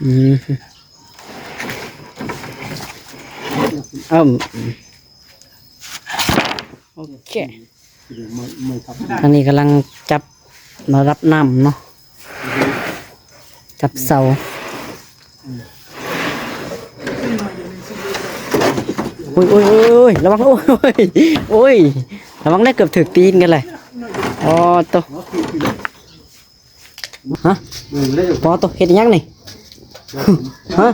ອືມ ເອີ່ມ ໂອເຄ ອັນນີ້ກຳລັງຈັບລະດັບນ້ຳເນາະ ຈັບເສົາ. ໂອ້ຍ ໂອ້ຍ ໂອ້ຍ ໂອ້ຍ ລະວັງ ໂອ້ຍ ໂອ້ຍ ລະວັງເດີ ເກືອບຖືກຕີນກັນເລີຍ. ອໍ ໂຕ ຮະ ອໍ ໂຕ ເຮັດອີ່ຫຍັງນີ້? ຮະ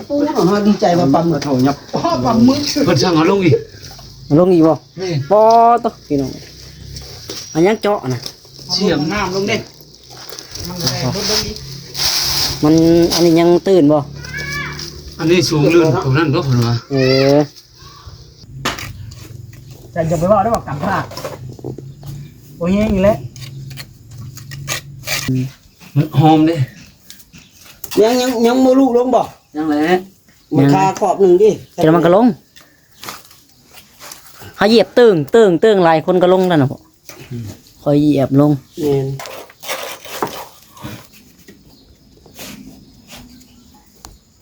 ປູເນາະ ເຮົາດີໃຈວ່າປາໝຶກ ເຂົາຫຍັບ ອໍ ປາໝຶກ ເພິ່ນສັ່ງເອົາລົງອີກ ເອົາລົງອີກບໍ່? ແມ່ນ ປໍໂຕ ພີ່ນ້ອງ ອັນຫຍັງເຈາະນະ? ສຽມນ້ຳລົງເດ້ ມັນ ອັນນີ້ຍັງຕື່ນບໍ່? ອັນນີ້ສູງລື່ນຕົງນັ້ນບໍ່ ເພິ່ນວ່າ ເອີ ເຈົ້າຢ່າໄປເວົ້າໄດ້ວ່າກຳພາດ ບໍ່ແຮງອີກແລ້ວ ມັນຫອມເດ້ ຍັງ ຍັງ ຍັງບໍ່ລຸລົງບໍ່? ຍັງແຫຼະ ມັນຄາຂອບໜຶ່ງຕິ ແຕ່ມັນກໍລົງ ເຮົາຢຽບຕຶ້ງ ຕຶ້ງ ຕຶ້ງ ຫຼາຍຄົນກໍລົງແລ້ວນະ ອືມ ຂ້ອຍຢຽບລົງ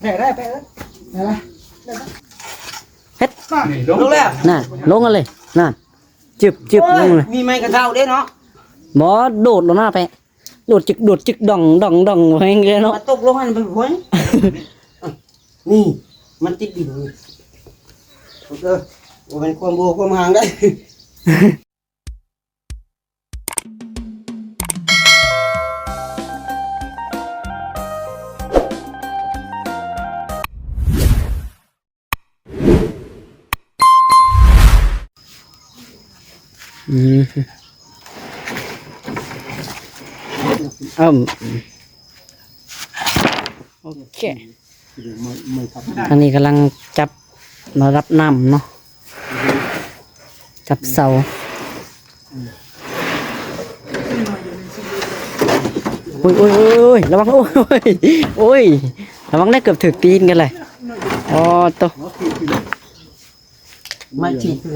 ແມ່ນ ແປະໄດ້ ແປະໄດ້ ໄດ້ລະ ເຮັດ ນີ້ ລົງແລ້ວ ນັ້ນ ລົງເອົາເລີຍ ນັ້ນ ຈຶບ ຈຶບ ໂອ້ຍ ລົງເລີຍ ມີໄມ້ກະເທົາເດ້ເນາະ ບໍ່ ໂດດລົງໜ້າແປະ ໂດດຈຶກ ໂດດຈຶກ ດອງ ດອງ ດອງ ແຮງເລີຍເນາະ ມາຕົກລົງຫັ້ນໄປພຸ້ນ ນີ້ ມັນຕິດດິນນີ້ ເອີ ບໍ່ແມ່ນຄວາມບົວຄວາມຫາງໄດ໋. ອືມ ເອີ່ມ ໂອເຄ ທາງນີ້ກຳລັງຈັບລະດັບນ້ຳເນາະ ຈັບເສົາ. ໂອ້ຍ ໂອ້ຍ ໂອ້ຍ ລະວັງ ໂອ້ຍ ໂອ້ຍ ລະວັງເດີ ເກືອບຖືກຕີນກັນເລີຍ. ອໍ ໂຕ ໄມ້ຖີດຄື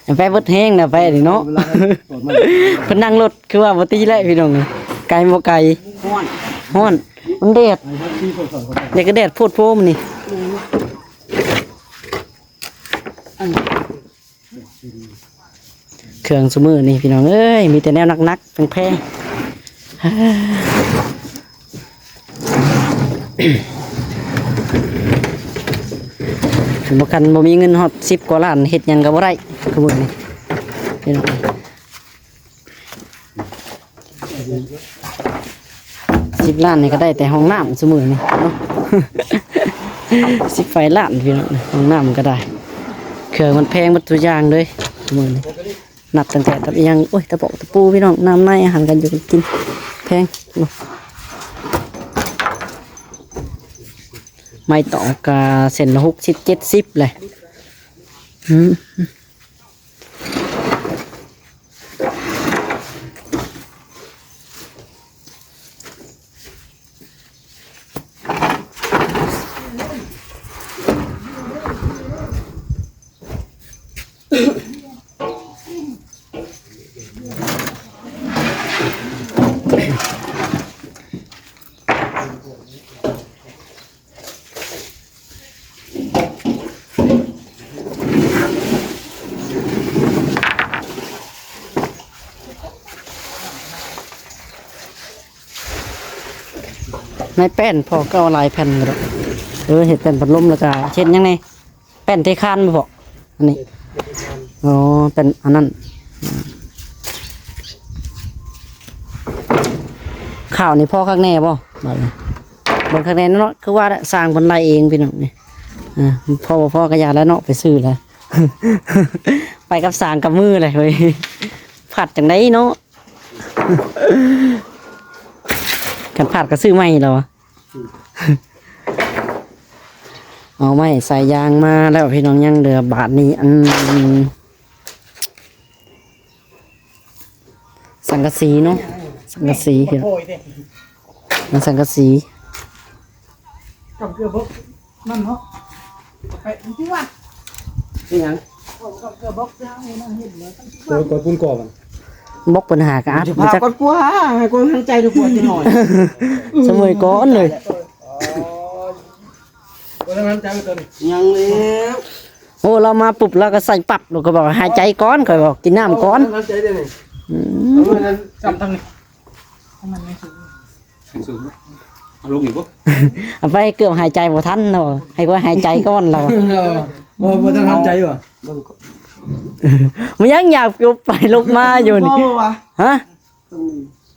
ເຮົາ ໄປເບິດແຮງນະ ໄປນີ້ເນາະ ເພິ່ນນັ່ງລົດ ຄືວ່າບໍ່ຕີແຫຼະພີ່ນ້ອງ ໄກບໍ່ໄກ ຮ້ອນ ຮ້ອນ ມັນແດດ ແດດກໍແດດໂພດໂພມື້ນີ້ ເຄື່ອງຊຸມື້ນີ້ພີ່ນ້ອງເອີຍ ມີແຕ່ແນວໜັກໆ ແພງໆ ຄັນບໍ່ ຄັນບໍ່ມີເງິນຮອດສິບກວ່າລ້ານ ເຮັດຫຍັງກໍບໍ່ໄດ້ ຄືມື້ນີ້ ພີ່ນ້ອງ. ສິບລ້ານນີ້ກໍໄດ້ແຕ່ຫ້ອງນ້ຳຊຸມື້ນີ້ເນາະ ສິບປາຍລ້ານພີ່ນ້ອງ ຫ້ອງນ້ຳກໍໄດ້ ເຄື່ອງມັນແພງໝົດທຸກຢ່າງເລີຍຊຸມື້ນີ້ ນັບຕັ້ງແຕ່ຕະ ອີ່ຫຍັງ ໂອ້ຍ ຕະປອກຕະປູພີ່ນ້ອງ ນ້ຳໃນ ອາຫານການຢູ່ການກິນ ແພງເນາະ ໄມ້ຕອກກະເສັ້ນລະຫົກສິບເຈັດສິບແຫຼະ ອືມ. ໃນແປ້ນພໍເກົ່າຫຼາຍແຜ່ນຢູ່ດອກ. ເອີ ເຮັດແປ້ນພັດລົມ ແລ້ວກະເຮັດຫຍັງແດ່? ແປ້ນເທຄານບໍ່ພໍ ອັນນີ້? ອໍ ແປ້ນອັນນັ້ນ. ຂ້າວນີ້ພໍຄັກແນ່ບໍ່? ບາດນີ້ເບິ່ງຄັກແນ່ເນາະ. ຄືວ່າແຫຼະ ສ້າງເພິ່ນໄລ່ເອງພີ່ນ້ອງນີ້. ອ່າ ພໍບໍ່ພໍກໍຢ່າແລ້ວເນາະ ໄປຊື້ແລ້ວ ໄປກັບສ້າງກັບມືແຫຼະເວີຍ. ພາດຈັ່ງໃດເນາະ? ຄັນພາດກໍຊື້ໃໝ່ແລ້ວວະ. ເອົາໄມ້ສາຍຢາງມາແລ້ວພີ່ນ້ອງ ຍັງເຫຼືອບາດນີ້ ອັນ ສັງກະສີເນາະ ສັງກະສີພີ່ນ້ອງ ອັນສັງກະສີ. ກັບເກືອບົກນັ້ນເນາະ ໄປທີ່ວ່າ ເປັນຫຍັງ? ເອົາກັບເກືອບົກ ເອົານັ້ນເຮັດເໝືອນ ໂອ້ຍ ກວດປຸ້ນກ່ອນ ບົກເພິ່ນຫາກະອັດ ຈະພາ ຈັກ ກວດກວ່າ ໃຫ້ກວາມທັງໃຈດີກວ່າຈັກໜ້ອຍ ສະເໝີຍກ່ອນເລີຍ. ບໍ່ທັນຫັນໃຈຕົວນີ້ ຍັງແລ້ວ. ໂອ້ ລາວມາປຸບລາວກໍໃສ່ປັບ ລາວກໍບອກໃຫ້ຫາຍໃຈກ່ອນ ຂ້ອຍບອກກິນນ້ຳກ່ອນ ບໍ່ທັນຫັນໃຈເດ້ນີ້. ອືມ ເອົາເງິນນັ້ນ ຈຳທາງນີ້ ໃຫ້ມັນສູງ ໃຫ້ສູງເນາະ ເອົາລົງອີກບໍ່? ເອົາໄປເກືອບຫາຍໃຈບໍ່ທັນເນາະ ໃຫ້ຂ້ອຍຫາຍໃຈກ່ອນລາວ ເອີ ບໍ່ ບໍ່ທັນຫັນໃຈຫວາ? ມັນຍັງຢາກລົບໄປລົບມາຢູ່ນີ້ ບໍ່ຫວາ? ຮະ?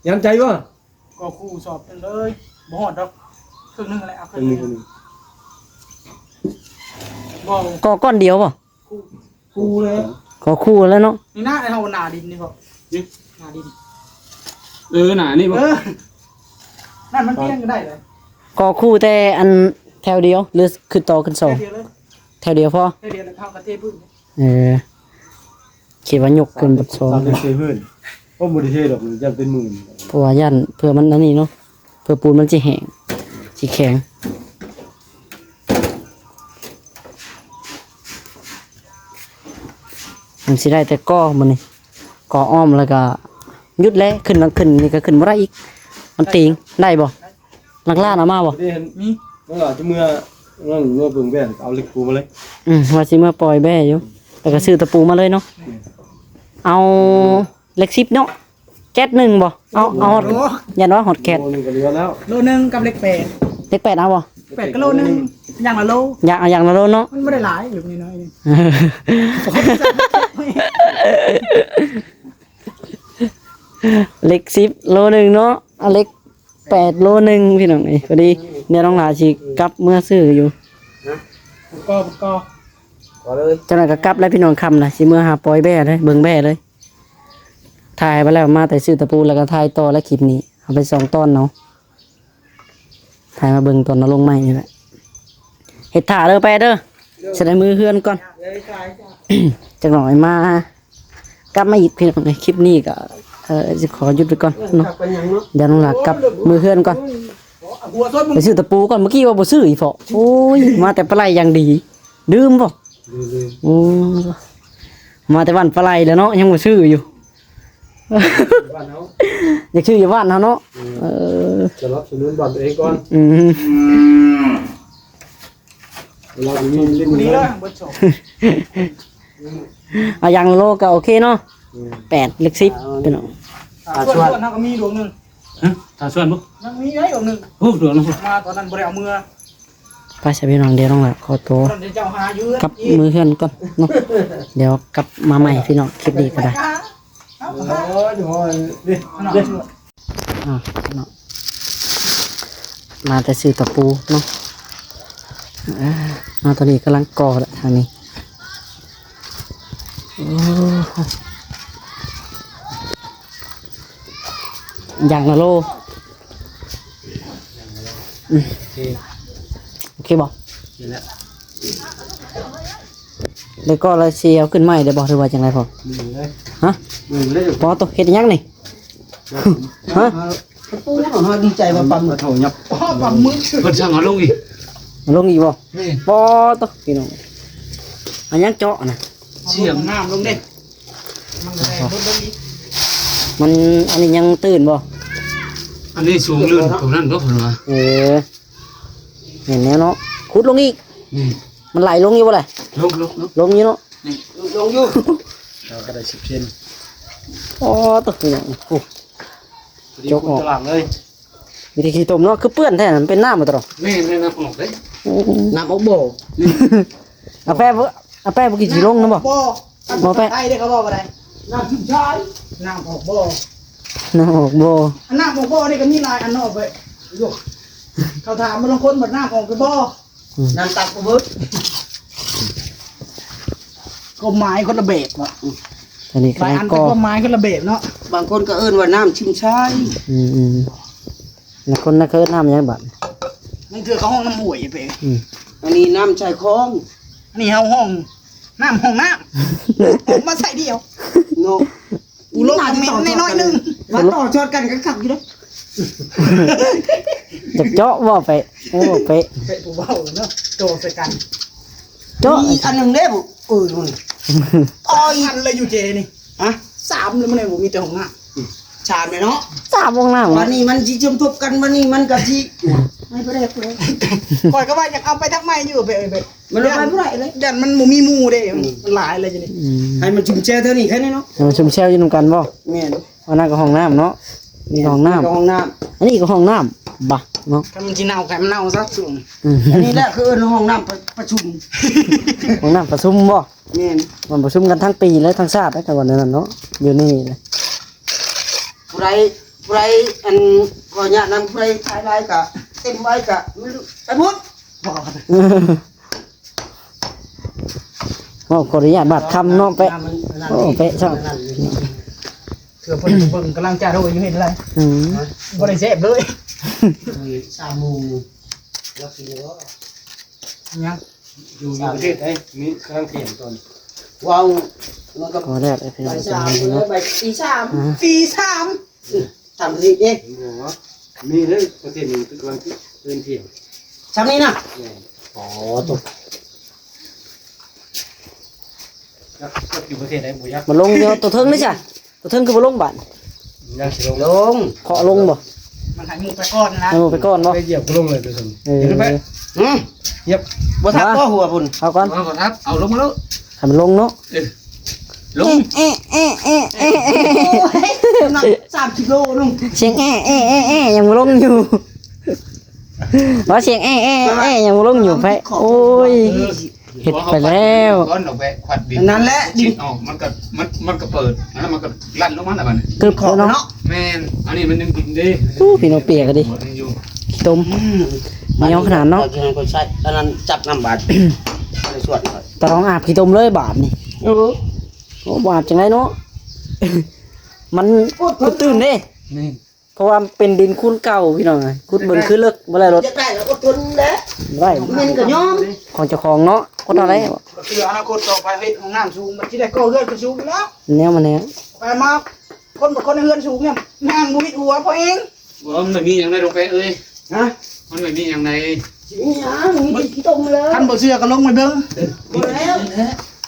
ຫັນໃຈບໍ່? ກໍຄູ່ສອບເພິ່ນເລີຍ ບໍ່ຮອດດອກ ເຄິ່ງໜຶ່ງແຫຼະ ເອົາເຄິ່ງໜຶ່ງ ເຄິ່ງໜຶ່ງ ບໍ່ ກໍກ້ອນດຽວບໍ່? ຄູ່ ຄູ່ແລ້ວ ກໍຄູ່ແລ້ວເນາະ ນີ້ນະ ໃຫ້ເຮົາໜ້າດິນນີ້ບໍ່? ນີ້ ໜ້າດິນ ເອີ ໜ້ານີ້ບໍ່? ເອີ ນັ້ນມັນພຽງກໍໄດ້ເລີຍ ກໍຄູ່ແຕ່ອັນແຖວດຽວ ຫຼືຂຶ້ນຕໍ່ຂຶ້ນສອງ? ແຖວດຽວເລີຍ ແຖວດຽວພໍ ແຖວດຽວແລ້ວເຮົາກໍເທພື້ນ. ເອີ ຄິດວ່າຍົກຂຶ້ນບັກຊອງ ຕາມເດ້ເຊີເຮີ້ນ ໂອ້ ບໍ່ໄດ້ເທດອກ ຢ້ານເປັນໝື່ນ ເພາະວ່າຢ້ານເພື່ອມັນອັນນີ້ເນາະ ເພື່ອປູນມັນຊິແຫ້ງ ຊິແຂງ ມັນຊິໄດ້ແຕ່ກໍ່ມື້ນີ້ ກໍ່ອ້ອມແລ້ວກໍຢຸດແຫຼະ ຂຶ້ນ ຂຶ້ນນີ້ກໍຂຶ້ນບໍ່ໄດ້ອີກ ມັນຕີງ ໄດ້ບໍ່? ຫຼັກລ້ານເອົາມາບໍ່? ມີ ເມື່ອ ເມື່ອ ເມື່ອເບິ່ງແບ້ ເອົາເຫຼັກປູມາເລີຍ. ອືມ ວ່າຊິເມືອປ່ອຍແບ້ຢູ່ ແລ້ວກໍຊື້ຕະປູມາເລີຍເນາະ. ອືມ ເອົາເຫຼັກສິບເນາະ ແກັດໜຶ່ງບໍ່? ເອົາ ເອົາຮອດ ໂອ້ ຢ້ານວ່າຮອດແກັດ ໂລໜຶ່ງກໍເຫຼືອແລ້ວ ໂລໜຶ່ງກັບເຫຼັກແປດ ເຫຼັກແປດເອົາບໍ່? ແປດກໍໂລໜຶ່ງ ຢ່າງລະໂລ ຢ່າງ ເອົາຢ່າງລະໂລເນາະ ມັນບໍ່ໄດ້ຫຼາຍ ເຫຼັກນ້ອຍໆ ເຫຼັກສິບໂລໜຶ່ງເນາະ ເອົາເຫຼັກ ແປດໂລໜຶ່ງພີ່ນ້ອງເອີຍ. ພໍດີດຽວນ້ອງຫຼ້າຊິກັບເມືອຊື້ຢູ່ ກໍ ກໍ ກໍເລີຍ ຈັກໜ້ອຍກໍກັບແລ້ວພີ່ນ້ອງ ຄ່ຳລະ ຊິເມືອຫາປ່ອຍແບ້ເລີຍ ເບິ່ງແບ້ເລີຍ. ຖ່າຍໄປແລ້ວ ມາແຕ່ຊື້ຕະປູ ແລ້ວກໍຖ່າຍຕໍ່ແລ້ວ ຄລິບນີ້ເອົາໄປສອງຕອນເນາະ ຖ່າຍມາເບິ່ງຕອນເອົາລົງໃໝ່ນີ້ແຫຼະ. ເຮັດຖ້າເດີແປເດີ ຊິໄດ້ມືເຮືອນກ່ອນ ຈັກໜ້ອຍມາ ກັບມາອີກພີ່ນ້ອງເອີຍ. ຄລິບນີ້ກໍ ເອີ ຊິຂໍຢຸດໄວ້ກ່ອນເນາະ ດຽວນ້ອງຫຼ້າກັບມືເຮືອນກ່ອນ ໄປຊື້ຕະປູກ່ອນ. ເມື່ອກີ້ວ່າບໍ່ຊື້ອີ່ເພາະ ໂອ້ຍ ມາແຕ່ປາໄຫຼຢ່າງດີ ລືມບໍ່? ໂອ້ ມາແຕ່ບ້ານປາໄຫຼແລ້ວເນາະ ຍັງບໍ່ຊື້ຢູ່ ບ້ານເຮົາ ຢາກຊື້ຢູ່ບ້ານເຮົາເນາະ. ເອີ ສະໜັບສະໜູນບ້ານຕົວເອງກ່ອນ ອືມ ເຮົາມີຫຼິ້ນ ເອົາຢ່າງລະໂລກໍໂອເຄເນາະ. ອືມ ແປດ ເຫຼັກສິບ ເອົາ ພີ່ນ້ອງ ຖ້າຊວນ ເຮົາກໍມີດວງໜຶ່ງ ຮະ ຖ້າຊວນບໍ່ ຍັງມີໄດ້ດວງໜຶ່ງ ໂອ້ ດວງໜຶ່ງ ມາຕອນນັ້ນບໍ່ໄດ້ເອົາເມືອ. ໄປຊະພີ່ນ້ອງ ດຽວນ້ອງຫຼ້າຂໍໂຕກັບມືເຮືອນກ່ອນເນາະ ດຽວກັບມາໃໝ່ພີ່ນ້ອງ. ຄລິບນີ້ກໍໄດ້ ເອີ ດຽວ ເດ້ ເດ້ ອ່າເນາະ ມາແຕ່ຊື້ຕະປູເນາະ ເອີ ມາຕອນນີ້ກຳລັງກໍ່ລະທາງນີ້ ໂອ້ ຢ່າງລະໂລ ອືມ ໂອເຄ ໂອເຄບໍ່? ນີ້ແຫຼະ ແລ້ວກໍລະຊິເອົາຂຶ້ນໃໝ່ໄດ້ບໍ່ ຫຼືວ່າຈັ່ງໃດພໍ່? ເບິ່ງເລີຍ ຮະ? ເບິ່ງເລີຍ ບໍ່ ໂຕເຮັດຫຍັງນີ້? ຮະ? ເຮົາ ເຮົາດີໃຈວ່າປາໝຶກ ເຂົາຫຍັບ ອໍ ປາໝຶກ ເພິ່ນສັ່ງເອົາລົງອີກ ເອົາລົງອີກບໍ່? ແມ່ນ ບໍ່ ໂຕ ພີ່ນ້ອງ ອັນຫຍັງເຈາະນະ? ສຽງນ້ຳລົງເດ້ ມັນກໍໄດ້ລົດລົງອີກ ມັນອັນນີ້ຍັງຕື່ນບໍ່? ອັນນີ້ສູງລື່ນຕົວນັ້ນບໍ່ ເພິ່ນວ່າ ເອີ ແມ່ນແລ້ວເນາະ ຂຸດລົງອີກ ນີ້ ມັນໄຫຼລົງຢູ່ບໍ່ລະ? ລົງ ລົງ ລົງ ລົງຢູ່ເນາະ ນີ້ ລົງຢູ່ ເຮົາກໍໄດ້ສິບເຊັນ ອໍ ຕົວນີ້ ໂອ້ ຈົກອອກຕະຫຼາງເລີຍ ວິທີຂີ້ຕົມເນາະ ຄືເປື້ອນແທ້ ມັນເປັນນ້ຳບໍ່ຕະຫຼອດ ແມ່ນ ແມ່ນ ນ້ຳອອກເດ້ ໂອ້ ນ້ຳອອກບໍ່? ນີ້ ອາແປະ ອາແປະບໍ່ກິນຊິລົງນຳບໍ່? ບໍ່ ບໍ່ແປະ ໄດ້ເດ້ ເຂົາບອກວ່າໄດ້ ນ້ຳຊຶມຊາຍ ນ້ຳອອກບໍ່ ນ້ຳອອກບໍ່ ອັນນ້ຳອອກບໍ່ນີ້ກໍມີຫຼາຍອັນເນາະ ເຂົາຖາມບາງຄົນວ່ານ້ຳອອກຫຼືບໍ່ ອືມ ນ້ຳຕັກບໍ່ເບິດ ຄວາມໝາຍຄົນລະແບບເນາະ ອັນນີ້ກໍ ຫຼາຍອັນກໍຄວາມໝາຍຄົນລະແບບເນາະ ບາງຄົນກໍເອີ້ນວ່ານ້ຳຊຶມຊາຍ ອືມໆ ບາງຄົນກໍເອີ້ນນ້ຳຫຍັງບັດ ບາງເທື່ອເຂົາຮ້ອງນ້ຳຫ້ວຍເປ ອືມ ອັນນີ້ນ້ຳຊາຍຄອງ ອັນນີ້ເຮົາຮ້ອງ ນ້ຳຫ້ອງນ້ຳ ອອກມາໃສ່ດຽວເນາະ ກູລົງຄອມເມັນໜ້ອຍໆໜຶ່ງ ວ່າຕໍ່ຊອດກັນກໍຄັກຢູ່ເດ້ ຢາກເຈາະບໍ່ເປະ ໂອ້ເປະ ເປະຜູ້ເວົ້າເນາະ ຕໍ່ໃສ່ກັນ ເຈາະ ມີອັນໜຶ່ງເດ້ ເອີ ໂອ້ຍ ອັນລະຢູ່ເຈນີ້ ຮະ ສາມລະມັນບໍ່ມີແຕ່ຫ້ອງນ້ຳ ອືມ ສາມແມ່ນເນາະ ສາມຫ້ອງນ້ຳ ບາດນີ້ມັນຊິສົມທົບກັນ ບາດນີ້ມັນກໍຊິ ໄປບໍ່ໄດ້ເລີຍ. ຂ້ອຍກໍວ່າຢາກເອົາໄປທັກໃໝ່ຢູ່ ໄປເອີຍ ໄປ ມັນເອົາໄປບໍ່ໄດ້ເລີຍ ຢ້ານມັນບໍ່ມີໝູ່ເດ້. ອືມ ມັນຫຼາຍແລ້ວຢູ່ນີ້. ອືມ ໃຫ້ມັນຊຸມແຊວເທື່ອນີ້ແຄ່ນີ້ເນາະ. ໃຫ້ມັນຊຸມແຊວຢູ່ນຳກັນບໍ່? ແມ່ນ. ອັນນັ້ນກໍຫ້ອງນ້ຳເນາະ. ແມ່ນ. ຫ້ອງນ້ຳ ນີ້ກໍຫ້ອງນ້ຳ ອັນນີ້ກໍຫ້ອງນ້ຳ. ບາເນາະ ຄັນມັນຊິເນົ່າ ໃຫ້ມັນເນົ່າຊະຊຸມ. ອືມ ອັນນີ້ແຫຼະຄືເອີ້ນຫ້ອງນ້ຳປະ ປະຊຸມ ຫ້ອງນ້ຳປະຊຸມບໍ່? ແມ່ນ. ມັນປະຊຸມກັນທັງປີ ແລະ ທັງຊາດ ແລ້ວກໍວ່າແນວນັ້ນເນາະ ຢູ່ນີ້ນະ. ຜູ້ໃດ ຜູ້ໃດ ອັນ ຂໍອະນຸຍາດນຳ ຜູ້ໃດຖ່າຍຫຼາຍກໍເຕັມໄວ້ກໍໄປພຸ້ນ. ເວົ້າຂໍອະນຸຍາດບາດຄຳເນາະ ແປະ. ໂອ້ ແປະ ເທື່ອເພິ່ນເບິ່ງກຳລັງຈະໂດຍຢູ່ເຫັນລະ. ອືມ ບໍ່ໄດ້ແຊບເລີຍ. ສາມໂມງແລ້ວກິນແລ້ວບໍ່? ຍັງ ຢູ່ ຢູ່ປະເທດໃດ? ມີກຳລັງທ່ຽງຕອນ ເວົ້າ ມັນກໍ ພໍແລ້ວ ໄປສາມ ໄປຕີສາມ ອືມ ຕີສາມ. ອືມ ຕາມປະເທດເດ້ ບໍ່ ມີເດ້ ປະເທດນີ້ກຳລັງຕື່ນທ່ຽງ ຊ່ຳນີ້ນະ. ແມ່ນ. ອໍ ຕົກ ຈັກ ຈັກຢູ່ປະເທດໃດບໍ່ຈັກ. ມາລົງຢູ່ຕົວເທິງນີ້ຊະ. ຕົວເທິງຄືບໍ່ລົງບາດ? ຍັງຊິລົງ ລົງ ເຄາະລົງບໍ່? ມັນໃຫ້ໝູ່ໄປກ່ອນນະ ໃຫ້ໝູ່ໄປກ່ອນບໍ່? ໄປຢຽບກໍລົງເລີຍຕົວເທິງ. ເອີ ເຫັນໄປ ຫື ຢຽບ ບໍ່ທັບບໍ່ຫົວພຸ້ນ ເອົາກ່ອນ ເອົາບໍ່ທັບ ເອົາລົງມາໂລດ ໃຫ້ມັນລົງເນາະ. ເອີ ລົງ ເອະ ເອະ ເອະ ເອະ ເອະ ໂອ້ຍ ນ້ຳໜັກສາມກິໂລໜຶ່ງ ສຽງແອະ ແອະ ແອະ ແອະ ຍັງບໍ່ລົງຢູ່. ວ່າສຽງແອະ ແອະ ແອະ ຍັງບໍ່ລົງຢູ່ໄປ. ໂອ້ຍ ເອີ ເຮັດໄປແລ້ວ ກ່ອນດອກແບະ ຂວັດດິນ ນັ້ນແຫຼະ ດິນອອກ ມັນກໍ ມັນ ມັນກໍເປີດ ແລ້ວມັນກໍລັ່ນລົງມາແລ້ວບັດນີ້ ເກີບເນາະ. ແມ່ນ ອັນນີ້ມັນຍັງດິນເດ້. ໂອ້ ພີ່ນ້ອງເປຍກໍດີ ຕົມ ອືມ ໜຽວຂະໜາດເນາະ. ເຮົາໃຊ້ອັນນັ້ນຈັບນ້ຳບາດ ໃນສວນ ຕະລອງອາບຂີ້ຕົມເລີຍບາດນີ້. ເອີ ໂອ້ ອາບຈັ່ງໃດເນາະ ມັນ ກຸດຕື່ນເດ້. ແມ່ນ. ເພາະວ່າເປັນດິນຄູນເກົ່າພີ່ນ້ອງເອີຍ ຂຸດເບິ່ງຄືເລິກບໍ່ໄດ້ໂລດ ຢາກໄດ້ກໍອົດທົນແຫຼະ ບໍ່ໄດ້ ເງິນກໍຍອມ ຂອງເຈົ້າຂອງເນາະ ຄົນເຮົາໄດ້ ອືມ ກໍຄືອະນາຄົດຕໍ່ໄປເຮັດຫ້ອງນ້ຳສູງ ມັນຊິໄດ້ກໍ່ເຮືອນຂຶ້ນສູງຢູ່ແລ້ວ ແນວມັນແນວ ໄປມາ ຄົນບາງຄົນເຮືອນສູງນີ້ ນາງບໍ່ມິດຫົວພໍເອງ. ບໍ່ ມັນບໍ່ມີຫຍັງໃດ ຫຼວງແປະເອີຍ ຮະ ມັນບໍ່ມີຫຍັງໃດ ຊິມີຫຍັງ ມີແຕ່ຂີ້ຕົມເລີຍ ຄັນບໍ່ເຊື່ອກໍລົງໄປເບິ່ງ ບໍ່ແລ້ວ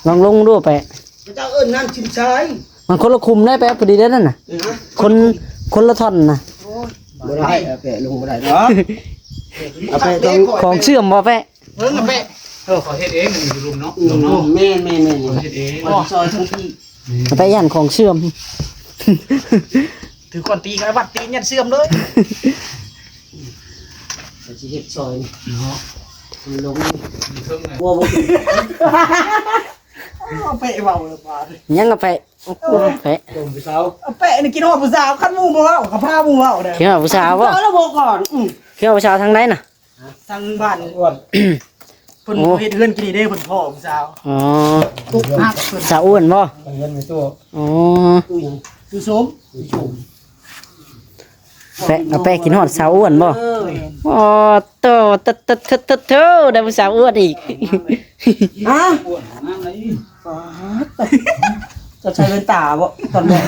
ລອງລົງດູແປະ ເຂົາເຈົ້າເອີ້ນນ້ຳຊິມຊາຍ ມັນຄົນລະຂຸມໄດ໋ແປະ ພໍດີໄດ໋ນັ້ນນະ ຮະ ຄົນ ຄົນລະທ່ອນນະ ໂອ້ຍ ບໍ່ໄດ້ ແປະລົງບໍ່ໄດ້ດອກ ເອົາແປະຕ້ອງ ຂອງເຊື່ອມບໍ່ແປະ ເອີ ແປະ ເອີ ເຂົາເຮັດເອງ ມັນຢູ່ລຸ່ມເນາະ ອືມ ເນາະ ແມ່ນໆໆ ເຂົາເຮັດເອງ ຂ້ອຍຊິຊ່ອຍທັງທີ່ ແປະຢ້ານຂອງເຊື່ອມ ຖືກຄວນຕີກັນວັດຕີນຍັນເຊື່ອມເລີຍ ເຂົາຊິເຮັດຊ່ອຍເນາະ ລົງ ມີເທິງນະ ບໍ່ ບໍ່ ເອົາແປະເວົ້າລະບາດ ຍັງເອົາແປະ ໂອ້ຍ ແປະ ລົມຜູ້ສາວ ເອົາແປະນີ້ຄິດຮອດຜູ້ສາວ ຄັນໝູ່ບໍ່ເວົ້າກໍພາໝູ່ເວົ້າເດ້ ຄິດຮອດຜູ້ສາວບໍ່ ເຈົ້າລະບໍ່ກ່ອນ ອືມ ຄິດຮອດຜູ້ສາວທາງໃດນະ ທາງບ້ານອ້ວນ ເພິ່ນ ໂອ້ ເຮັດເຮືອນກິນນີ້ເດ້ ເພິ່ນພໍ້ຜູ້ສາວ ອໍ ປຸກຮັກເພິ່ນ ສາວອ້ວນບໍ່ ເຮືອນແມ່ຕູ້ ອໍ ຕູ້ຫຍັງ ຕູ້ສົມ ຕູ້ສົມ ແປະ ເອົາແປະກິນຮອດສາວອ້ວນບໍ່ ເອີ ອໍ ໂຕ ໂຕ ໄດ້ຜູ້ສາວອ້ວນອີກ ຮະ ປາດ ເຈົ້າໃສ່ແວ່ນຕາບໍ່ຕອນແລກ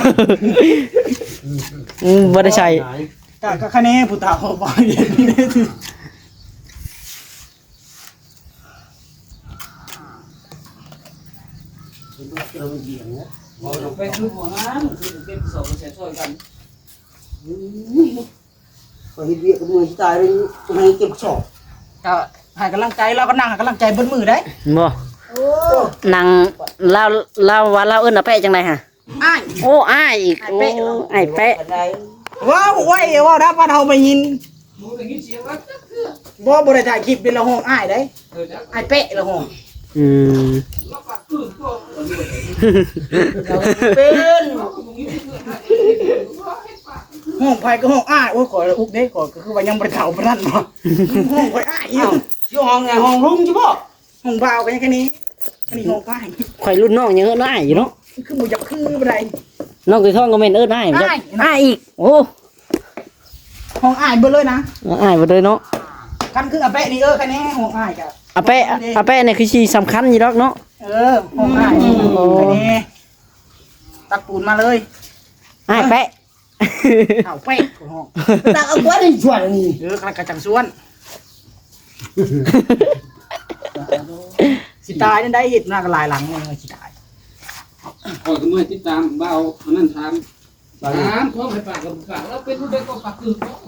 ອືມ ບໍ່ໄດ້ໃສ່ ກະ ກະຄະເນຜູ້ເຖົ້າບໍ່ເຫັນ ໄປຄືບໍ່ນັ້ນ ຄືເກັບສອບມາໃສ່ຊ່ອຍກັນ ຂ້ອຍເຮັດວຽກກັບເມື່ອຍຊິຕາຍເລີຍ ໃຫ້ເກັບສອບ ກະໃຫ້ກຳລັງໃຈ ລາວກໍນັ່ງໃຫ້ກຳລັງໃຈເບິດມື້ໄດ໋ ບໍ່ ໂອ້ ນັ່ງ ລາວ ລາວວ່າລາວເອີ້ນອາແປະຈັ່ງໃດຫະ? ອ້າຍ ໂອ້ ອ້າຍອີກ ອ້າຍເປະ ໂອ້ ອ້າຍເປະ ເວົ້າໄວ ເວົ້າດັບ ບ້ານເຮົາໄດ້ຍິນ ບໍ່ ບໍ່ໄດ້ຖ່າຍຄລິບເປັນລະຫ້ອງອ້າຍເດ້ ເອີ ອ້າຍເປະລະຫ້ອງ ອືມ ເປັນ ຫ້ອງໃຜກໍຫ້ອງອ້າຍ ໂອ້ຍ ຂ້ອຍອຸກເດ້ ຂ້ອຍກໍຄືວ່າຍັງບໍ່ໄດ້ເຖົ້າປານນັ້ນເນາະ ຫ້ອງຂ້ອຍອ້າຍຢູ່ ເອົ້າ ຢູ່ຫ້ອງ ຫ້ອງລຸງຢູ່ບໍ່? ຫ້ອງບ່າວກໍຍັງແຄ່ນີ້ ອັນນີ້ຫ້ອງອ້າຍ ຂ້ອຍລຸ້ນນ້ອງຍັງເອີ້ນອ້າຍຢູ່ເນາະ ຄືບໍ່ຢາກຄືປານໃດ ນ້ອງໄກ່ທອງກໍແມ່ນເອີ້ນອ້າຍ ອ້າຍ ອ້າຍອີກ ໂອ້ ຫ້ອງອ້າຍເບິດເລີຍນະ ອ້າຍເບິດເລີຍເນາະ ຄັນຄືອາແປະນີ້ ເອີ ຄະແນນຫ້ອງອ້າຍກະ ອາແປະ ອາແປະນີ້ຄືຊິສຳຄັນຢູ່ດອກເນາະ ເອີ ຫ້ອງອ້າຍ ໂອ້ ຄະແນນ ຕັກປູນມາເລີຍ ອ້າຍແປະ ເອົາເປະ ຕາເອົາກວດໃນສວນນີ້ ເອີ ກະກະຈັງສວນ ຊິຕາຍນັ້ນໄດ້ ເຮັດນາກະຫຼາຍຫຼັງ ຊິຕາຍ ຂ້ອຍກໍເມື່ອຍຕິດຕາມ ບ່າວອັນນັ້ນຖາມ ຖາມຂອງໃຫ້ປາກກັບປາກ ລາວເປັນຜູ້ໃດກໍປາກຄືເນາະ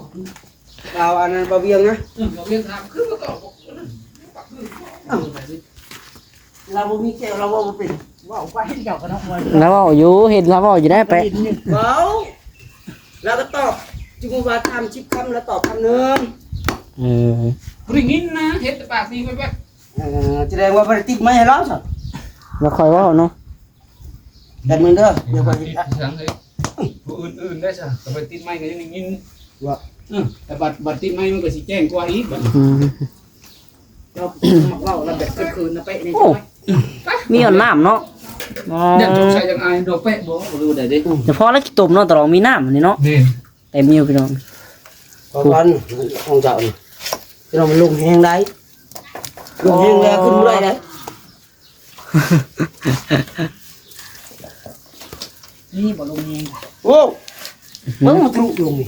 ລາວອັນນັ້ນບໍ່ວຽງນະ ເອີ ບໍ່ວຽງຖາມຄືບໍ່ຕອບ ເອົ້າ ລາວບໍ່ມີແກ້ວ ລາວເວົ້າບໍ່ເປັນ ເວົ້າໄປເຈົ້າກໍເນາະ ລາວເວົ້າຢູ່ ເຫັນລາວເວົ້າຢູ່ໄດ໋ ໄປ ເວົ້າ ລາວກໍຕອບ ສົມມຸດວ່າຖາມສິບຄຳ ລາວຕອບຄຳໜຶ່ງ ເອີ ບໍ່ໄດ້ຍິນນະ ເຫັນແຕ່ປາກດີແວບໆ ເອີ ສະແດງວ່າບໍ່ໄດ້ຕິດໄມໃຫ້ລາວຊະ ແລ້ວຄ່ອຍເວົ້າເນາະ. ແປັບໜຶ່ງເດີ ດຽວຂ້ອຍຕິດ ຕິດຫຍັງເຮີ້ຍ ຜູ້ອື່ນໆໄດ້ຊະ ກໍໄປຕິດໄມກໍຍັງໄດ້ຍິນ ວ່າ ເອີ ແຕ່ບັດ ບັດຕິດໄມມັນກໍຊິແຈ້ງກວ່າອີກບັດ ອືມ ເຈົ້າເວົ້າແລ້ວແບບຄືນໆນະເປະນີ້ ໂອ້ ມີຫອດນ້ຳເນາະ ອໍ ຍັງສົງໄສຍັງອາຍດອກເປະບໍ່ ບໍ່ຮູ້ໃດເດ້ ແຕ່ພໍແລ້ວຂີ້ຕົມເນາະ ຕະຫຼອງມີນ້ຳນີ້ເນາະ ແມ່ນ ເຕັມຢູ່ພີ່ນ້ອງ ເພາະວ່າຂອງເຈົ້ານີ້ ພີ່ນ້ອງ ມັນລົງແຮງໄດ໋ ລົງແຮງແລ້ວຂຶ້ນບໍ່ໄດ້ໄດ໋. ນີ້ບໍ່ລົງແຮງ ໂອ້ ເບິ່ງມັນທະລຸລົງນີ້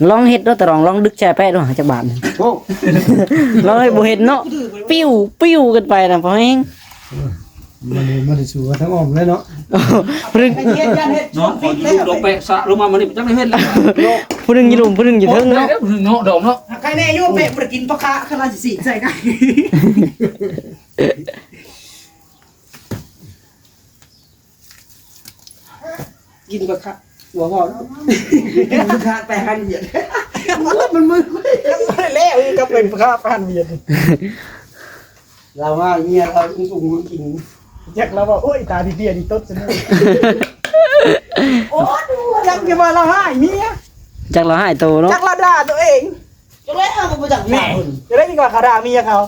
ລອງເຮັດເດີຕະຫຼອງ ລອງດຶກແຊ່ແປະດູຫາຈັກບາດ ໂອ້ ລອງເຮັດບໍ່ເຫັນເນາະ ປິວ ປິວກັນໄປນະ ພໍແຮງ ມັນ ມັນຊິສູ້ກັນທາງອ້ອມແລ້ວເນາະ ຜູ້ໜຶ່ງ ເນາະ ພໍຢູ່ດອກແປະສະລົງມາ ມັນນີ້ຈັກໄດ້ເຮັດແລ້ວ ຜູ້ໜຶ່ງຢູ່ລຸ່ມ ຜູ້ໜຶ່ງຢູ່ເທິງເນາະ ເນາະ ດອກເນາະ ໃຄແນ່ຢູ່ແປະບໍ່ໄດ້ກິນປາຄະ ຄັນວ່າຊິສີກໃສ່ກັນ ກິນບໍ່ຄະ ບໍ່ພໍແລ້ວ ກິນບໍ່ຄະໄປຫັນຫຽນ ມັນມື ຍັງບໍ່ໄດ້ແລ້ວ ກໍເປັນຄະໄປຫັນຫຽນ ລາວວ່າເມຍລາວອຸ້ງໆກິນ ຈັກລາວວ່າ ໂອ້ຍ ຕາເພຍໆນີ້ຕົດຊະເນີ ໂອ້ ຈັກຊິວ່າລາວຮ້າຍເມຍ ຈັກລາວຮ້າຍໂຕເນາະ ຈັກລາວດ່າຕົວເອງ ຈັກແລ້ວກໍບໍ່ຈັກ ແມ່ ເພິ່ນ ຈະໄດ້ດີກວ່າເຂົາດ່າເມຍເຂົາ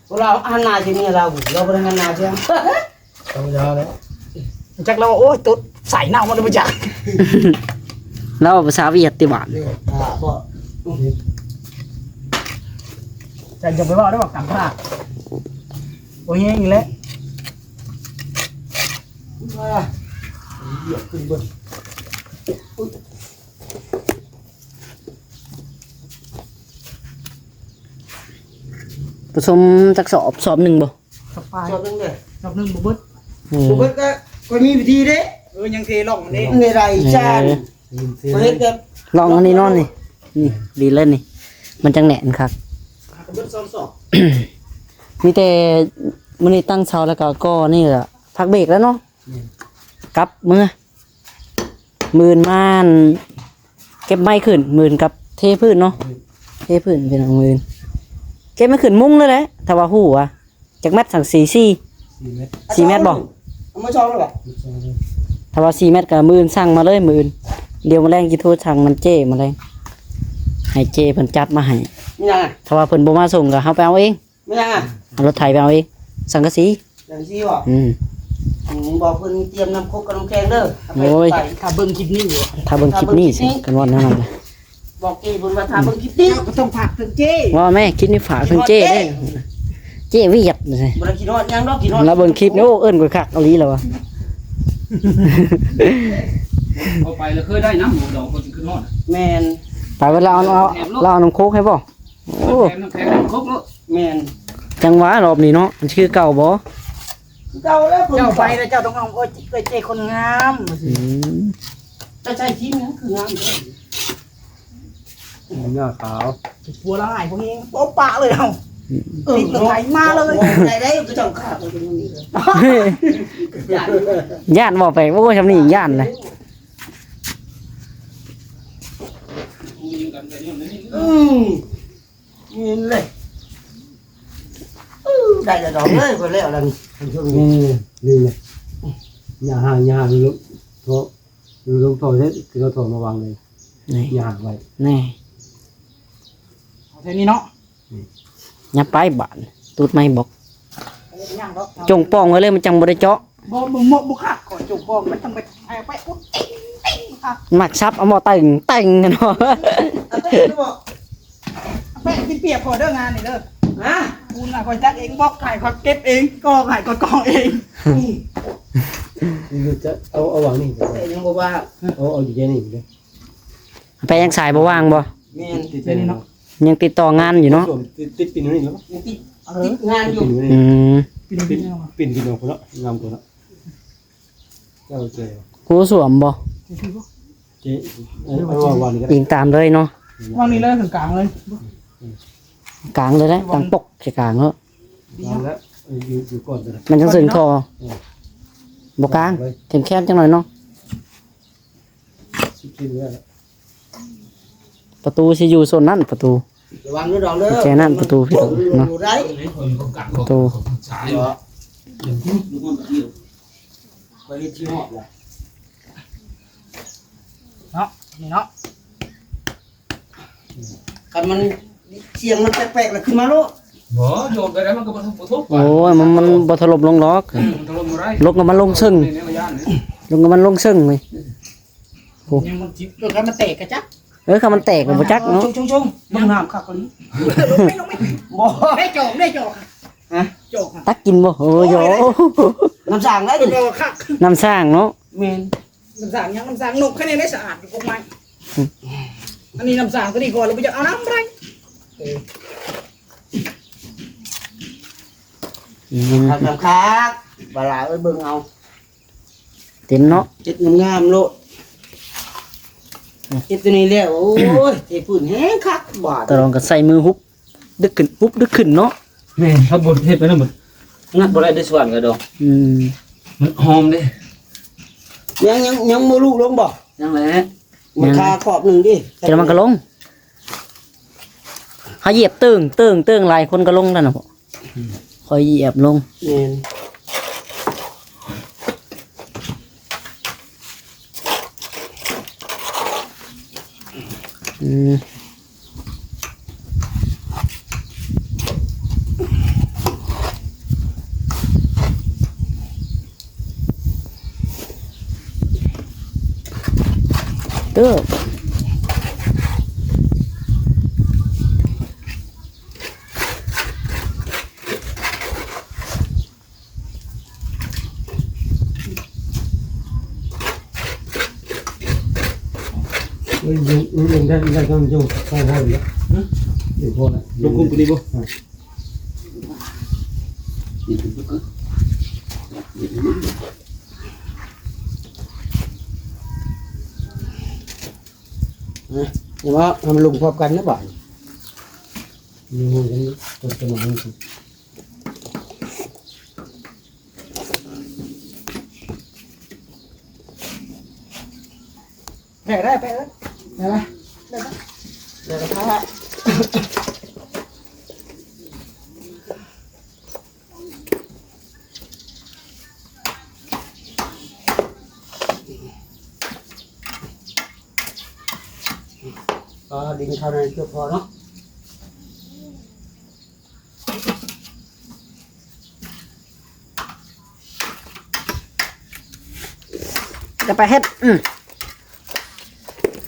ພວກລາວຫັນໜ້າໃສ່ເມຍລາວ ລາວບໍ່ໄດ້ຫັນໜ້າໃສ່ ທຳມະດາແລ້ວ ຈັກລາວວ່າ ໂອ້ຍ ຕົດໃສ່ເນົ່າມັນບໍ່ຈັກ ລາວເວົ້າພາສາຫວຽດຕິບາດ ເອີ ອ່າ ບໍ່ ຈະ ຢ່າໄປເວົ້າໄດ້ວ່າກຳພາດ ບໍ່ແຮງອີກແລ້ວ ວ່າ ຫຽບຂຶ້ນເບິ່ງ ປະສົມຈັກສອບ ສອບໜຶ່ງບໍ່? ສອບປາຍ ສອບໜຶ່ງເດ້ ສອບໜຶ່ງບໍ່ເບິດ ອືມ ບໍ່ເບິດກໍຂ້ອຍມີວິທີເດ້ ເອີ ຍັງເທລ່ອງເດ້ ເອີ ໃນໃດຈານ ເອີ ຂ້ອຍເຮັດແບບລ່ອງອັນນີ້ເນາະນີ້ ນີ້ດີເລີຍນີ້ ມັນຈັ່ງແໜ້ນຄັກ ເບິດສອງສອບ ມີແຕ່ມື້ນີ້ຕັ້ງເສົາແລ້ວກໍກໍ່ນີ້ລະ ພັກເບກແລ້ວເນາະ ແມ່ນ ກັບເມືອ ມື້ອື່ນມາ ເກັບໄມ້ຂຶ້ນ ມື້ອື່ນກັບເທພື້ນເນາະ ເທພື້ນພີ່ນ້ອງ ມື້ອື່ນເກັບໄມ້ຂຶ້ນມຸງເລີຍແຫຼະ ຖ້າວ່າຮູ້ວ່າ ຈັກແມັດສັ່ງ ສີ່ ສີ່ ສີ່ແມັດ ສີ່ແມັດບໍ່? ເອົາມາຊ່ອງແລ້ວບໍ່? ຖ້າວ່າສີ່ແມັດກໍມື້ອື່ນສັ່ງມາເລີຍ ມື້ອື່ນ ດຽວມື້ແລງຊິໂທສັ່ງນຳເຈ້ມື້ແລງ ໃຫ້ເຈ້ເພິ່ນຈັດມາໃຫ້ ແມ່ນຫຍັງ? ຖ້າວ່າເພິ່ນບໍ່ມາສົ່ງກໍເຮົາໄປເອົາເອງ ແມ່ນຫຍັງ? ເອົາລົດໄຖໄປເອົາເອງ ສັງກະສີ ສັງກະສີບໍ່? ອືມ ອືມ ບອກເພິ່ນຕຽມນ້ຳຄົກກັບນ້ຳແຂງເດີ ໂອ້ຍ ຖ້າເບິ່ງຄລິບນີ້ ຖ້າເບິ່ງຄລິບນີ້ ຖ້າເບິ່ງຄລິບນີ້ ຄັນວ່າແນວນັ້ນນະ ບອກເຈ້ເພິ່ນວ່າຖ້າເບິ່ງຄລິບນີ້ ເຈົ້າກໍຕ້ອງຝາກເຖິງເຈ້ ວ່າແມ່ ຄລິບນີ້ຝາກເຖິງເຈ້ເດີ ເຈ້ຫວຽດ ບໍ່ໄດ້ຄິດຮອດຫຍັງດອກ ຄິດຮອດ ລາວເບິ່ງຄລິບນີ້ ໂອ້ ເອີ້ນຂ້ອຍຄັກອີ່ຫຼີລາວວ່າ ເອົາໄປແລ້ວເຄີຍໄດ້ນຳ ດອກເພິ່ນຊິຄິດຮອດ ແມ່ນ ໄປເວລາເອົາ ເອົາ ລາວເອົານ້ຳໂຄກໃຫ້ບໍ່? ໂອ້ ແຖມນ້ຳແຂງນ້ຳຄົກໂລດ ແມ່ນ ຈັ່ງຫວະລອບນີ້ເນາະ ມັນຊິຄືເກົ່າບໍ່? ຄືເກົ່າແລ້ວ ເຈົ້າໄປແລ້ວເຈົ້າຕ້ອງເອົາ ໂອ້ຍ ເອື້ອຍເຈ້ຄົນງາມ ອືມ ເຈົ້າໃຊ້ທີມຫຍັງຄືງາມແທ້? ໜ້າຂາວ ຜົວລະຫາຍພວກນີ້ ໂປະປະເລີຍເຮົາ ຕິດລົດໄຖມາເລີຍ ໄດ້ໄດ້ກໍເຈົ້າຂາດ ຢ້ານບໍ່ໄປ ໂອ້ຍ ຊ່ຳນີ້ຢ້ານເລີຍ ອືມ ນີ້ແຫຼະ ອື ໄດ້ແລ້ວດອກເອີຍ ຂ້ອຍແລ້ວແລ້ວນີ້ ນີ້ ນີ້ ນີ້ ຢ່າຫາ ຢ່າຫາ ເທາະ ລົງທໍ່ເຮັດ ຄືເອົາທໍ່ມາວາງເລີຍ ນີ້ ຢ່າຫາໄວ້ ນີ້ ເອົາແຖວນີ້ເນາະ ນີ້ ຫຍັບໄປບາດ ຕູດໄມ້ບອກ ຍ່າງດອກ ຈົ່ງປ່ອງໄວ້ເລີຍ ມັນຈັ່ງບໍ່ໄດ້ເຈາະ ບໍ່ ບໍ່ ບໍ່ ບໍ່ຄັກ ຂໍຈົ່ງປ່ອງ ມັນຕ້ອງໄປ ໄປອຸດຕິງຕິງຄັກ ມັກສັບເອົາໝໍ້ເຕັງເຕັງເນາະ ເອົາແປ້ງໄປບໍ່ ເອົາແປ້ງກິນປຽກຂໍເດີງານນີ້ເດີ ຮະ ປູນນະຂ້ອຍຈັດເອງ ບລັອກໃຫ້ຂ້ອຍເກັບເອງ ກໍ່ໃຫ້ຂ້ອຍກໍ່ເອງ ນີ້ຈະເອົາ ເອົາວາງນີ້ ແຕ່ຍັງບໍ່ວ່າ ເອົາ ເອົາຢູ່ໃນນີ້ເດີ ແປຍັງສາຍບໍ່ວ່າງບໍ່? ແມ່ນ ຕິດແຕ່ນີ້ເນາະ ຍັງຕິດຕໍ່ງານຢູ່ເນາະ ຕິດ ຕິດປີນນີ້ເນາະ ຍັງຕິດ ຕິດງານຢູ່ ອືມ ປີນ ປີນ ປີນເນາະ ງາມກວ່າເນາະ ເຈົ້າເຈ້ ໂຫ ສວມບໍ່? ເຈ້ ເອີ ເອົາວ່ານີ້ກໍໄດ້ ອີງຕາມເລີຍເນາະ ວາງນີ້ເລີຍ ກາງເລີຍ ກາງເລີຍແຫຼະ ຕັ້ງປົກໃສ່ກາງເນາະ ວາງແລ້ວ ຢູ່ ຢູ່ກ່ອນກໍໄດ້ ມັນຈັ່ງເຊິ່ງທໍ່ ເອີ ບໍ່ກາງ ເອີ ເຂັ້ມແຄບຈັກໜ້ອຍເນາະ ຊິກິນແລ້ວ ປະຕູຊິຢູ່ໂຊນນັ້ນ ປະຕູ ລະວັງເດີດອງເດີ ແຈນັ້ນປະຕູພີ່ນ້ອງເນາະ ຢູ່ໄດ້ ປະຕູ ຂ້ອຍເຮັດຊິຮອດລະ ເນາະ ນີ້ເນາະ ຄັນມັນສຽງມັນແປກໆລະຂຶ້ນມາໂລດ ບໍ່ ໂຍກໄປແລ້ວມັນກໍບໍ່ ບໍ່ທົບ ໂອ້ຍ ມັນ ມັນບໍ່ຖະຫຼົ່ມລົງດອກ ອືມ ມັນຖະຫຼົ່ມບໍ່ໄດ້ ລົງກໍມັນລົງເຊິ່ງ ແນວຢ້ານ ລົງກໍມັນລົງເຊິ່ງເວີຍ ໂອ້ ຍັງມັນຊິ ເອີ ຄັນມັນແຕກກະຈັກ ເອີ ຄັນມັນແຕກກໍບໍ່ຈັກເນາະ ຊົງໆໆ ເບິ່ງນ້ຳຄັກອີ່ຫຼີ ລົງໄປ ລົງໄປ ບໍ່ ໄດ້ຈອກ ໄດ້ຈອກ ຮະ ຈອກ ຕັກກິນບໍ່ ໂອ້ຍ ໂອ້ຍ ໂອ້ ນ້ຳສ້າງໄດ້ນີ້ ບໍ່ຄັກ ນ້ຳສ້າງເນາະ ແມ່ນ ນ້ຳສ້າງຫຍັງ ນ້ຳສ້າງນົກ ແຄ່ນີ້ໄດ້ສະອາດຢູ່ກົກໄມ້ ອືມ ອັນນີ້ນ້ຳສ້າງຕົວນີ້ກ່ອນ ແລ້ວບໍ່ຢາກເອົານ້ຳໄປ ເອີ ອືມ ຄັກໆ ບາລາເອີຍ ເບິ່ງເອົາ ເຕັມເນາະ ເຮັດງາມໆໂລດ ອືມ ເຮັດຕົວນີ້ແລ້ວ ໂອ້ຍ ເທພື້ນແຮງຄັກບາດ ຕະລອງກໍໃສ່ມືຫຸບ ດຶກຂຶ້ນ ປຸບ ດຶກຂຶ້ນເນາະ ແມ່ນ ຖ້າບໍ່ເຮັດໄປນຳ ມັນງັດບໍ່ໄດ້ເດ້ ສວນກະດອກ ອືມ ມັນຫອມເດ້ ຍັງ ຍັງ ຍັງບໍ່ລຸລົງບໍ່ ຍັງແຫຼະ ມັນຄາຂອບໜຶ່ງເດ້ ແຕ່ມັນກະລົງ ເຮົາຢຽບເຕີງ ເຕີງ ເຕີງ ຫຼາຍຄົນກະລົງແລ້ວນະ ອືມ ຄ່ອຍຢຽບລົງ ແມ່ນ ອືມ ເຕີບ ເອີຍ ຍັງ ຍັງໄດ້ ໄດ້ ຍັງຢູ່ພໍພໍຢູ່ ຫຶ ຢູ່ພໍລະ ລົງກຸມກວ່ານີ້ບໍ່ ອາ ນີ້ເປັນປະກະ ນີ້ເຫັນບໍ່ ອາ ເຫັນບໍ່ ໃຫ້ມັນລົງພ້ອມກັນນະບາດນີ້ ຢູ່ກັນ ເປັນສະມາທິ ແບກໄດ້ ແບກໄດ້ ໄດ້ປະ ໄດ້ປະ ໄດ້ລະ ອໍ ດິນເຂົ້າໃນຄືພໍເນາະ. ຈະໄປເຮັດ ອືມ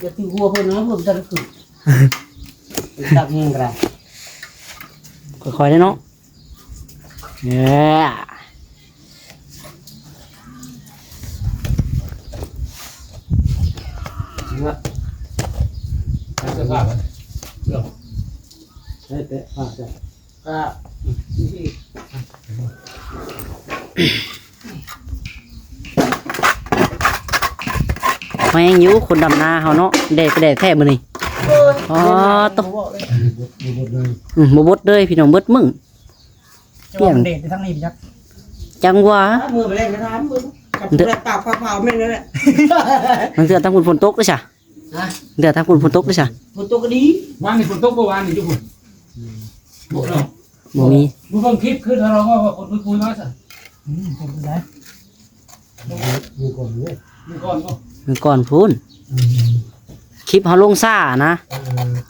ຢ່າຖືຫົວເພິ່ນນະ ເພິ່ນຈະຂຶ້ນ ຕັກແຮງກະໄດ້ ຄ່ອຍໆເດ້ເນາະ ເອີ ເສື້ອຜ້າໄປ ເນາະ ໃສ່ແຕະຜ້າ ແຮງຢູ່ຄົນດຳນາເຮົາເນາະ ແດດກໍແດດແທ້ມື້ນີ້ ອໍ ໂຕ ອືມ ບໍ່ບົດເລີຍພີ່ນ້ອງ ເບິດມື້ ປ່ຽງ ແດດໄປທາງນີ້ໄປຈັກ ຈັ່ງຫວາ ເມືອໄປແລ້ວໄປຖາມເບິ່ງ ກັບຜູ້ໃດປາກຟ້າຜ່າແມ່ນແລ້ວແຫຼະ ບາງເທື່ອທາງພຸ້ນຝົນຕົກເດ້ຊະ ຮະ ເດືອນທາງພຸ້ນຝົນຕົກເດ້ຊະ ຝົນຕົກກໍດີ ວານນີ້ຝົນຕົກບໍ່ ວານນີ້ຢູ່ພຸ້ນ ອືມ ບໍ່ເນາະ ບໍ່ມີ ບໍ່ເບິ່ງຄລິບຄືທາງເຮົາເວົ້າວ່າຝົນຄຸຍໆມາຊະ ອືມ ຝົນໄດ້ ມື້ກ່ອນເດ້ ມື້ກ່ອນບໍ່ ມື້ກ່ອນພຸ້ນ ອືມ ຄລິບເຮົາລົງຊ້ານະ ເອີ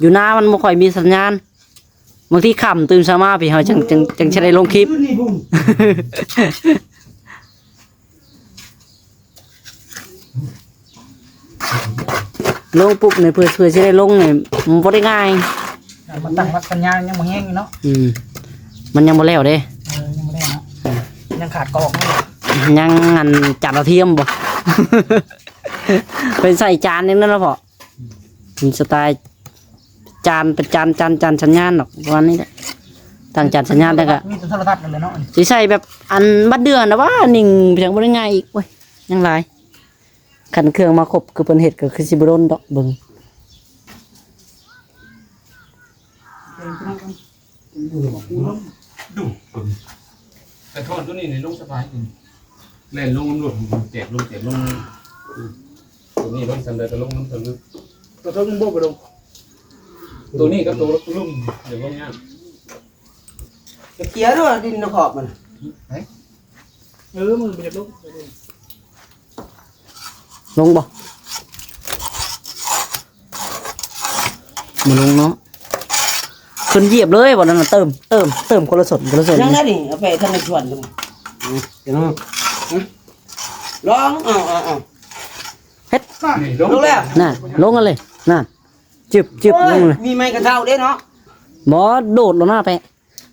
ຢູ່ນາມັນບໍ່ຄ່ອຍມີສັນຍານ ບາງທີຄ່ຳຕື່ນເຊົ້າມາພີ້ເຮົາຈັ່ງ ຈັ່ງ ຈັ່ງຊິໄດ້ລົງຄລິບ ຄືນນີ້ພຸ້ນ ລົງປຸບນີ້ ເພື່ອ ເພື່ອຊິໄດ້ລົງນີ້ ມັນບໍ່ໄດ້ງ່າຍ ມັນຕັ້ງຫຼັກສັນຍານຍັງບໍ່ແຮງຢູ່ເນາະ ອືມ ມັນຍັງບໍ່ແລ້ວເດ້ ເອີ ຍັງບໍ່ແລ້ວເນາະ ອືມ ຍັງຂາດກອກ ຍັງອັນຈານດາວທຽມບໍ່ ໄປໃສ່ຈານຢ່າງນັ້ນລະເພາະ ເປັນສະໄຕລ໌ຈານ ເປັນຈານ ຈານ ຈານສັນຍານດອກ ປະມານນີ້ແຫຼະ ຕັ້ງຈານສັນຍານແລ້ວກະ ມີແຕ່ໂທລະທັດນັ້ນແຫຼະເນາະ ຊິໃສ່ແບບອັນບັດເດືອນນະຫວາ ໜິ່ງໄປຈັ່ງບໍ່ໄດ້ງ່າຍອີກ ໂອ້ຍ ຍັງຫຼາຍ ຄັນເຄື່ອງມາຄົບຄືເພິ່ນເຮັດກໍຄືຊິບໍ່ດົນດອກ ເບິ່ງ ດຸ ແຕ່ຖອນຕົວນີ້ນີ້ລົງສະບາຍ ແລ່ນລົງນຳລົດ ແຕກລົງ ແຕກລົງ ຕົວນີ້ລົງສ່ຳໃດກໍລົງນຳສ່ຳນັ້ນ ຕົວເທິງມັນບໍ່ໄປລົງ ຕົວນີ້ກັບຕົວລຸ່ມ ດຽວລົງຍາກ ຈະເຄຍໂລດດິນນະຂອບມັນ ໄປ ເອີ ມັນບໍ່ຢາກລົງ ລົງບໍ່? ບໍ່ລົງເນາະ ຂຶ້ນຢຽບເລີຍບໍ່ນັ້ນນະ ເຕີມ ເຕີມ ເຕີມຄົນລະສົນ ຄົນລະສົນ ຍັງໄດ້ນີ້ ເອົາໄປທາງໃນສວນ ອືມ ລອງ ເອົາ ເອົາ ເອົາ ເຮັດ ນີ້ ລົງແລ້ວ ນັ້ນ ລົງຫັ້ນເລີຍ ນັ້ນ ຈຶບ ຈຶບ ໂອ້ຍ ລົງເລີຍ ມີໄມ້ກະເທົາເດ້ເນາະ ບໍ່ ໂດດລົງໜ້າແປະ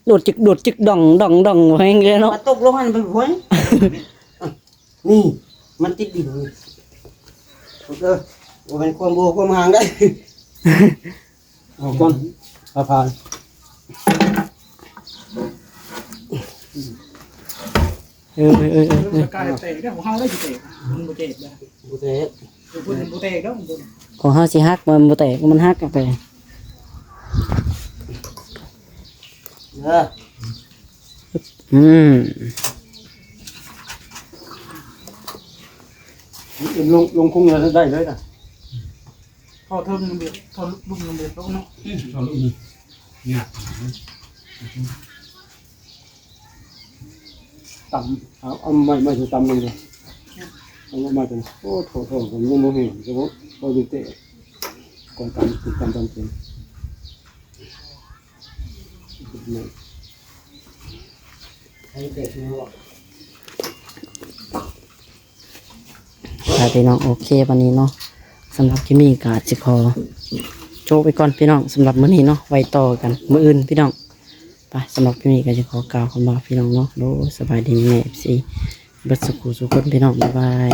ໂດດຈຶກ ໂດດຈຶກ ດອງ ດອງ ດອງ ແຮງເລີຍເນາະ ມາຕົກລົງຫັ້ນໄປຫ້ວຍ ນີ້ ມັນຕິດດິນນີ້ ເອີ ບໍ່ແມ່ນຄວາມບໍ່ຄວາມຫ່າງໄດ໋ ເອົາກ່ອນ ຜ່ານ ເອີ ເອີ ເອີ ເອີ ເອີ ກາຍແຕກໄດ້ ຂອງເຮົາໄດ້ຊິແຕກ ມັນບໍ່ແຕກໄດ໋ ບໍ່ແຕກ ຂອງເພິ່ນບໍ່ແຕກດອກ ຂອງເຮົາຊິຫັກ ມັນບໍ່ແຕກ ມັນຫັກອອກໄປ ເອີ ອືມ ລົງ ລົງຄຸງແລ້ວໄດ້ເລີຍນະ ທໍ່ເທິງນຳເບດ ທໍ່ລຸ່ມນຳເບດລົງເນາະ ອືມ ທໍ່ລຸ່ມນີ້ ຍາກ ຕຳ ເອົາ ເອົາໄມ້ ໄມ້ຕຳລົງເລີຍ ເອົາໄມ້ຕຳ ໂອ້ ທໍ່ ທໍ່ ມັນຍັງບໍ່ແຫ້ງ ສະເພາະ ພໍຢູ່ແຕ່ ກ່ອນຕຳ ຕຳ ຕຳເປັນ ໄປພີ່ນ້ອງ ໂອເຄ ບາດນີ້ເນາະ ສຳລັບຄລິບນີ້ກໍຊິຂໍໂຈະໄວ້ກ່ອນພີ່ນ້ອງ ສຳລັບມື້ນີ້ເນາະ ໄວ້ຕໍ່ກັນມື້ອື່ນພີ່ນ້ອງ ໄປ ສຳລັບຄລິບນີ້ກໍຊິຂໍກ່າວຄຳວ່າພີ່ນ້ອງເນາະ ໂດຍ ສະບາຍດີແມ່ເອັຟຊີ ເບິດສູ່ຜູ້ສູ່ຄົນພີ່ນ້ອງ ບາຍບາຍ.